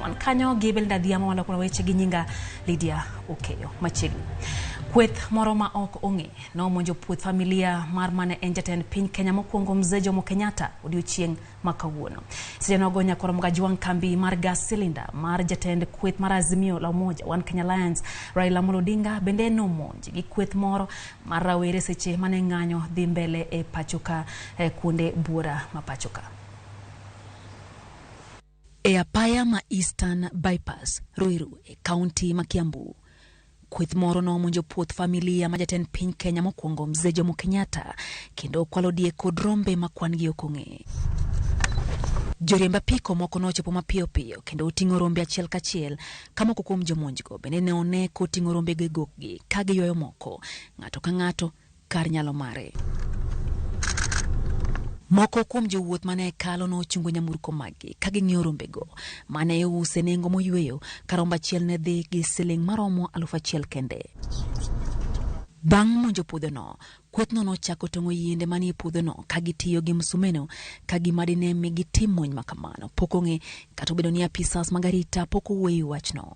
Wan kanyo gi Belinda Adhiambo maloko weche gi nyinga Lydia Okeyo. Machiegni. Kweth moro ma ok ong'e nomonjo puoth familia mar mane en jatend piny Kenya mokwongo Mzee Jomo Kenyatta odiochieng' ma kawuono. Seche nogo nyakoro Mgajwang' kambi mar gas cylinder mar jatend kweth mar Azimio la Umoja One Kenya Alliance Raila Amolo Odinga bende nomonj gi kweth moro mar rawere seche mane ng'anyo dhi mbele e pachoka e kuonde buora ma pachoka. E apaya ma Eastern Bypass, Ruiru, e kaunti ma Kiambu. Kweth moro nomonjo puoth familia ma jatend piny Kenya mokwongo Mzee Jomo Kenyatta kendo okwalo diek kod rombe ma kwan gi ok ong'e. Joriemb apiko moko nochopo mapiyo piyo kendo oting'o rombe achiel kachiel ka moko kuom jomonjgo bende ne one koting'o rombego e gokgi ka giywayo moko, ng'ato ka ng'ato kar nyalo mare. Moko kuom jowuoth mane kalo nochungo nyamburko maggi ka ging'iyo rombego mane iuse nengo moyweyo ka rombo achiel ne dhi gi siling maromo 1000 kende. Bang' monjo puodhono, kwethno nochako tong'o yiende manie puodhono ka gitiyo gi msumeno ka gima dine mi gitim monj ma kamano pok ong'e kata obedo ni apisas mag arita pok owuoyo e wachno.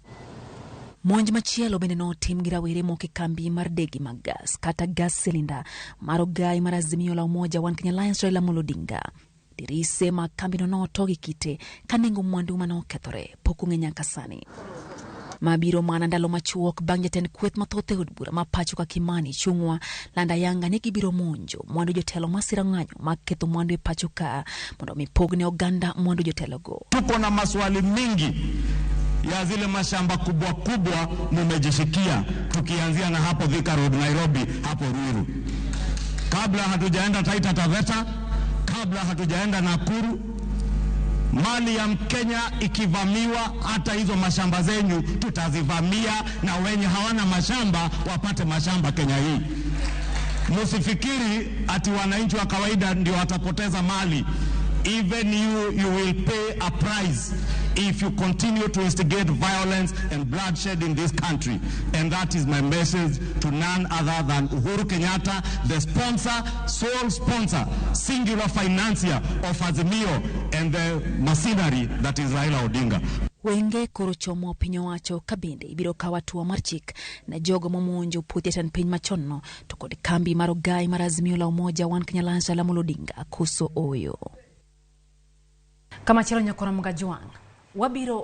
Monj machielo bende notim gi rawere moko e kambi mar degi mag gas kata gas cylinder mar ogai mar Azimio la Umoja One Kenya Alliance Raila Amolo Odinga. Dirise mag kambino noto gi kite ka nengo mwandu mane okethore pok ong'e nyaka sani. Ma biro mana ndalo machuok bang' jatend kweth mathoth e od bura ma pacho ka Kimani Ichung'wa lando ayanga ni gibiro monjo mwandu jotelo masiro ng'anyo mag ketho mwandu e pacho ka mondo mi pog ne oganda mwandu jotelogo. Tuko na maswali mingi ya zile mashamba kubwa kubwa mumejishikia, tukianzia na hapo Thika Road Nairobi, hapo Ruiru, kabla hatujaenda Taita Taveta, kabla hatujaenda Nakuru. Mali ya Mkenya ikivamiwa, hata hizo mashamba zenyu tutazivamia, na wenye hawana mashamba wapate mashamba Kenya hii. Musifikiri ati wananchi wa kawaida ndio watapoteza mali. Even you, you will pay a price if you continue to instigate violence and bloodshed in this country. And that is my message to none other than Uhuru Kenyatta, the sponsor, sole sponsor, singular financier of Azimio and the machinery that is Raila Odinga. Wenge koro chomo piny owacho ka bende ibiro kaw hatua mar chik ne jogo momonjo puoth jatend piny machonno to kod kambi mar ogai mar Azimio la Umoja One Kenya Alliance Raila Amolo Odinga koso ooyo. Kamachielo nyakora Mgajwang' wabiro